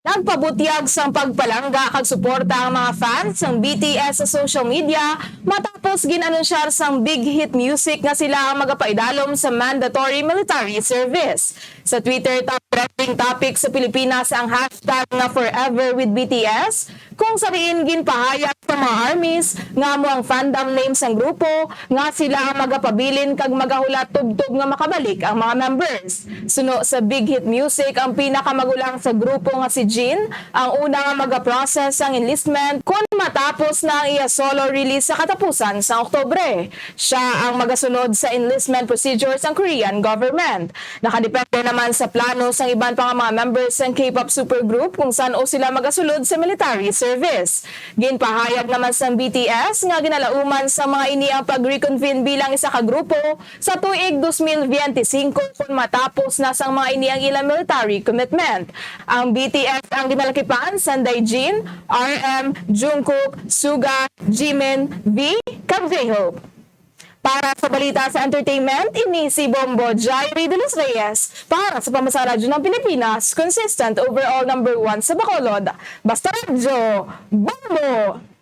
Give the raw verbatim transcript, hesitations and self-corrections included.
Nagpabutyag sang pagpalangga kag suporta ang mga fans sang B T S sa social media matapos gin-anunsyar sang Big Hit Music nga sila ang magapaidalom sa mandatory military service. Sa Twitter, top trending topic sa Pilipinas ang hashtag nga Forever with B T S, kung sa diin ginpahayag sa mga armies nga amo ang fandom name sang grupo nga sila ang magapabilin kag magahulat tubtob nga makabalik ang mga members. Suno sa Big Hit Music, ang pinakamagulang sa grupo nga si Jin ang una nga magaprocess sang enlistment kon matapos na ang iya solo release sa katapusan sang Oktubre. Siya ang magasunod sa enlistment procedure sang Korean government. Nakadepende naman sa plano sang iban pa nga mga members sang K-pop supergroup kung san-o sila magasulod sa military service. Ginpahayag naman sang B T S nga ginalauman sang mga ini ang pag-reconvene bilang isa ka grupo sa tuig dos mil biyente singko kon matapos na sang mga ini ang ilang military commitment. Ang B T S ang ginalakipan sang Dae Jin, R M, Jungkook, Suga, Jimin, V, kag J-Hope. Para sa balita sa entertainment, ini si Bombo Jairi de los Reyes para sa Pambansang Radyo ng Pilipinas, consistent overall number one sa Bacolod. Basta Radyo, Bombo!